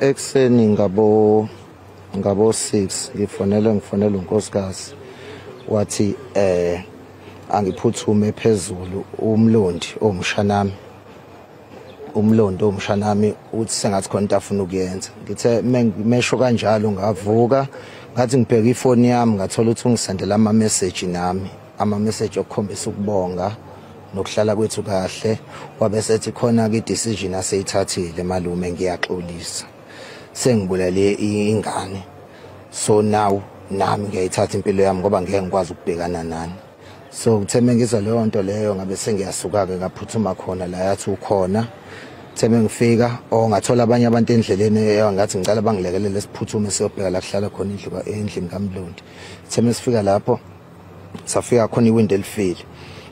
Ekuseni ngabo 6 ngifonela unkosikazi, wathi angiphuthume phezulu uMlondi omshanami. Umlondo omshanami uthi sengathi khona into afuna ukuyenza. Ngithe mesho kanjalo ngavuka, ngathi ngibheka ifoni yami ngathola ukuthi ungisendela ama message nami, ama message okukhombisa ukubonga nokuhlala kwethu kahle. Wabe sethi khona ke decision aseyithathile, malume ngiyaxolisa, sengibulale ingane, so now nami ngiyayithatha impilo yami ngoba ngeke ngikwazi ukubhekana nani. So ngithe mengizwa leyo nto leyo ngabe sengiyasuka ke ngaphuthuma khona la yathi ukhona. Ngithe mengifika ngathola abanye abantu endleleni, ngathi ngicela bangilekelele siphuthume siyobheka la kuhlala khona indlu endlini kaMlondi. Ngithe mesifika lapho safika khona iwindi elifile,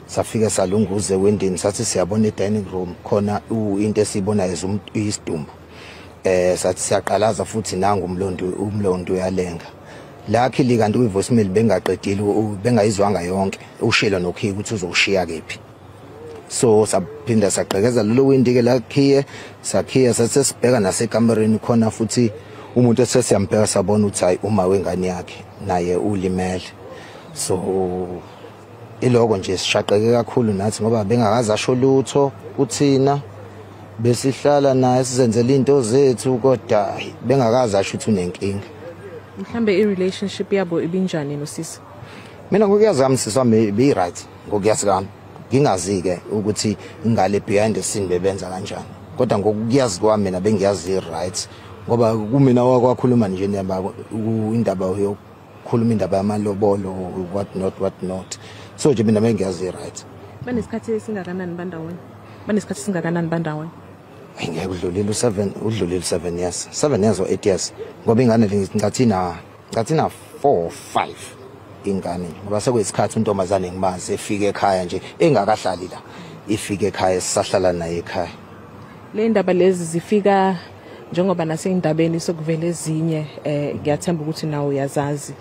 safika salunguza ewindini, sathi siyabona e-dining room khona into esiyibonayo isidumbu. Sathi siyaqalaza futhi nangu uMlondi uyalenga. Luckily kanti kwi-voicemail bengaqedile, bengayizwanga yonke, ushilo nokhiye ukuthi uzowushiya kephi. So saphinda sagqekeza lelo windi ke lakhiye, sakhiya sathi sibheka nasekamereni khona futhi umuntu esesiyambheka sabona ukuthi hayi uma wengane yakhe naye ulimele. So iloko nje sishaqeke kakhulu nathi ngoba bengakaze asho lutho kuthina, besihlala naye sizenzela into zethu kodwa bengakaze asho ukuthi unenkinga. Mhlambe i-relationship yabo ibinjani nosisi? Mina ngokuyazi kwami sisi wami be-right, ngokuyazi kwami. Ngingazi-ke ukuthi ngale behind the scene bebenza kanjani, kodwa ngokuyazi kwami mina bengiyazi i-right, ngoba kumina wakwakhuluma nje indaba yokukhuluma indaba yamalobolo what not what not. So nje mina bengiyazi i-right. Banesikhathi esingakanani bandawonye? Banesikhathi esingakanani bandawonye? Ngeke udlulile u7, udlulile 7 years, 7 years or 8 years, ngoba ingane ngicathi na 4 or 5 ingane, ngoba sekuyisikhathi untombazane ngimazi efike ekhaya nje engakahlali la, ifike ekhaya sisahlala naye ekhaya. Le ndaba lezi zifika njengoba nasendabeni sokuvela ezinye, ngiyathemba ukuthi nawe uyazazi.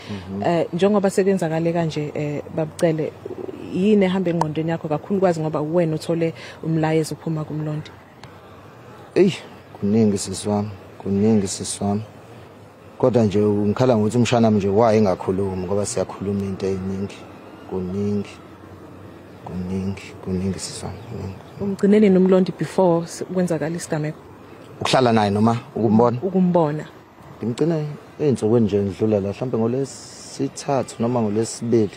Njengoba sekenzakale kanje babucele, yini ehamba engqondweni yakho kakhulukazi ngoba wena uthole umlayezo uphuma kuMlondi? Ey, kuningi sisi wami, kuningi sisi wami. Kodwa nje ngikhala ngokuthi umshana nje waye engakhulumi ngoba siyakhuluma into eziningi. Kuningi. Kuningi, kuningi sisi wami, kuningi. Umgcineni noMlondi before kwenzakala isigameko? Ukuhlala naye noma ukumbona? Ukumbona. Ngimgcine einsukwini nje ngidlula la, mhlawumbe ngolesithathu noma ngolesibili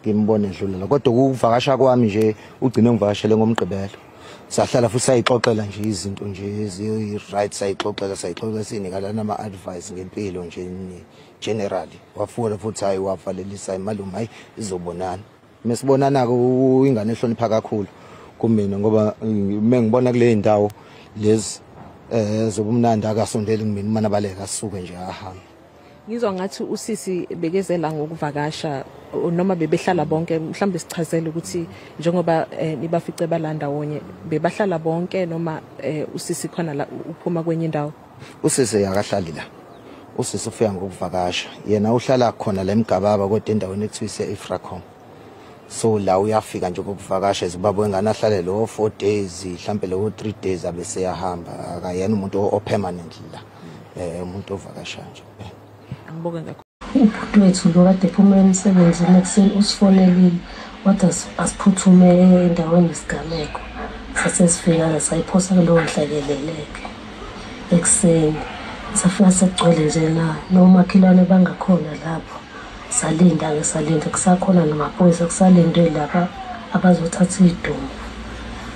ngimbone edlula la. Kodwa ukuvakasha kwami nje ugcine ngivakashele ngoMgqibelo. Sahlala futhi sayixoxela nje izinto nje ezi-right, sayixoxela sinikana nama-advice ngempilo nje generally. Wafuna futhi hayi wavalelisa imalume, hayi izobonana. Mesibonana-ke ingane ehlonipha kakhulu kumina ngoba mengibona kule ndawo lezi zobumnandi akasondeli kumina, umana baleka asuke nje ahambe. Ngizwa ngathi usisi bekezela ngokuvakasha noma bebehlala bonke, mhlawumbe sichazele ukuthi njengoba nibafice balandawonye bebahlala bonke noma usisi khona la uphuma kwenye indawo? Usisi akahlali la, usisi ufika ngokuvakasha, yena uhlala khona la eMgababa kodwa endaweni ekuthiwa ise-Efracom. So la uyafika nje ukuvakasha izibaba wengane ahlale lo 4 days mhlambe lo 3 days abese yahamba. Akayena umuntu o-permanent la, umuntu ovakasha nje. Angibonge kakhulu. Ubhuti wethu lo kade ephuma emsebenzini ekuseni usifonelile wathi asiphuthume endaweni yesigameko. Sasesifika sayiphosa kulowo nhlekelele-ke ekuseni. Safika sekugcwele nje na nomakhelwane bangakhona lapho. Salinda-ke salinda, kusakhona namaphoyisa kusalindwe lapha abazothatha idumbu.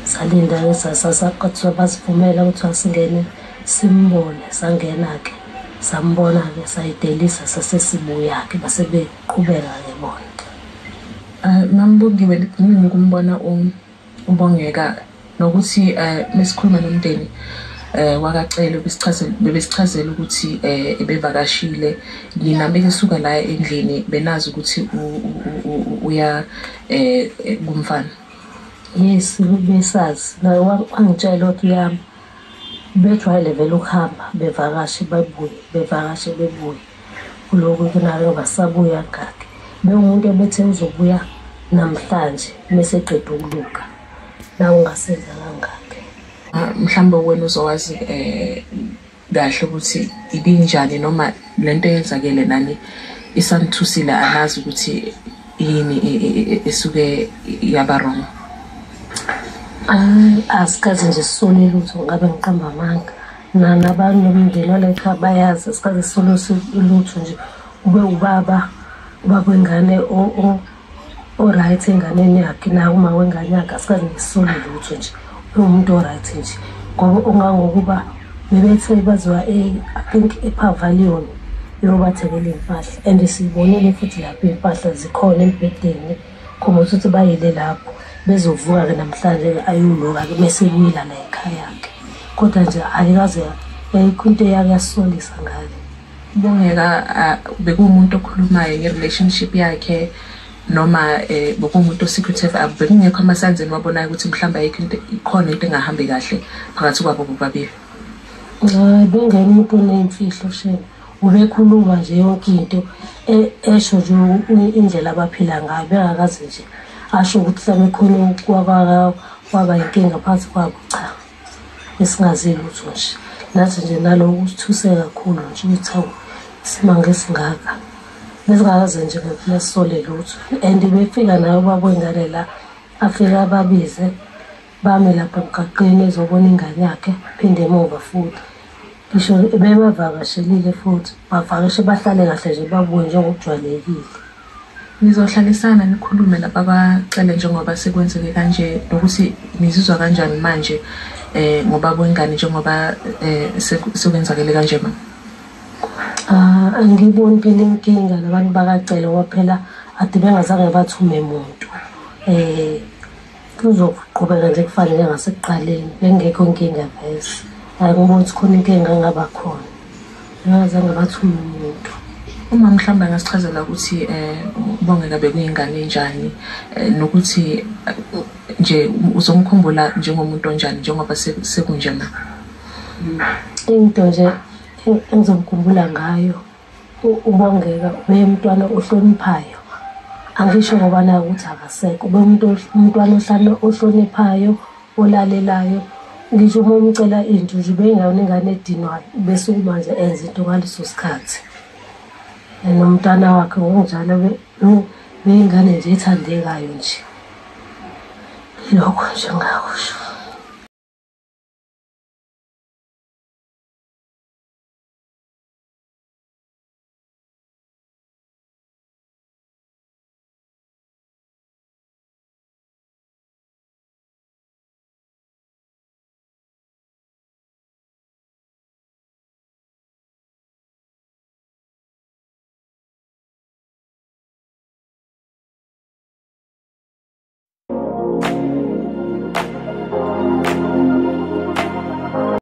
Salinda-ke sasaqathiwa basivumela ukuthi asingene simbone, sangena-ke. Sambona-ke sayidelisa sasesibuya-ke base beqhubeka-ke bona. Nambongiwe ligcinile ukumbona uBongeka nokuthi mesikhuluma nomndeni wakacele bebesichazela ukuthi ebevakashile nina bekesuka la endlini benazi ukuthi uya kumfana. Yes, besazi. Naye wangitshela ukuthi uyami bejwayele vele ukuhamba bevakashe bebuye, bevakashe bebuye. Kulokhu kunalo basabuya ngakhe. Bewumuntu ebethe uzobuya namhlanje mase eqeda ukuluka. Nawe ungasenza kangakhe. Mhlawumbe wena uzowazi kahle ukuthi ibinjani noma lento eyenzakele nani isanithusile, anazi ukuthi yini esuke yaba wrong. Asikaze nje sisole lutho, ngabe ngiqamba amanga. Nabantu nomndeni wala bayazi asikaze sisole lutho nje. Ube ubaba wengane o-right enganeni yakhe, naye uma wengane yakhe asikaze ngisole lutho nje. Ube umuntu o-right nje. Ngoba ungangokuba bebethe baziwa I think ePavilion yobathekela impahla, and sibonile futhi lapho impahla zikhona embhedeni, khona ukuthi bayile lapho bezovuka ke namhlanje ayoloka ke bese buyela la ekhaya yakhe. Kodwa nje ayikaze ayikho into eyake yasolisa ngale. Bongeka bekuwumuntu okhulumayo nge-relationship yakhe noma bekuwumuntu o-secretive, bekungekho ama-signs eniwabonayo ukuthi mhlawumbe ayikho into, ikhona into engahambi kahle phakathi kwabo bobabili? Bengena umuntu oneyimfihlo shame. Ubekhuluma nje yonke into, esho nje indlela abaphila ngayo, bengakaze nje asho ukuthi mhlawumbe khona kwaba inkinga phakathi kwabo. Cha, esingazi lutho nje. Nathi nje naloko kusithuse kakhulu nje ukuthi hawu, isimanga esingaka besingakaze nje ngempela sisole lutho. And befika nayo ubaba wengane la, afike ababize bame lapha emgaqweni ezobona ingane yakhe, phinde emuva futhi. Ngisho bebavakashelile futhi, bavakashe bahlale kahle nje babuye njengokujwayelekile. Nizohlalisana nikhulume nababacele njengoba sekwenzeke kanje, nokuthi nizizwa kanjani manje ngoba wengane njengoba sekwenzakele kanje ma? Angiboni phela inkinga nabantu bakacele ngoba phela ade bengazange bathume muntu. Kuzoqhubeka nje kufane njengasekuqaleni, bengekho inkinga vele. Angiboni ukuthi khona inkinga engaba khona. Bengazange bathume umuntu. Uma mhlawumbe angasichazela ukuthi uBongeka bekuyingane enjani, nokuthi nje uzomkhumbula njengomuntu onjani njengoba sekunje ma? Into nje engizomkhumbula ngayo uBongeka ube umntwana ohloniphayo. Angisho ngoba naye ukuthi akasekho, ube umntwana ohloniphayo, olalelayo. Ngisho uma umcela into nje ubengayona ingane edinwayo, ubesukuma nje enze into ngaleso sikhathi. Nomntwana wakhe ngokunjalo beyingane nje ethandekayo nje. Lokho nje ngakusho.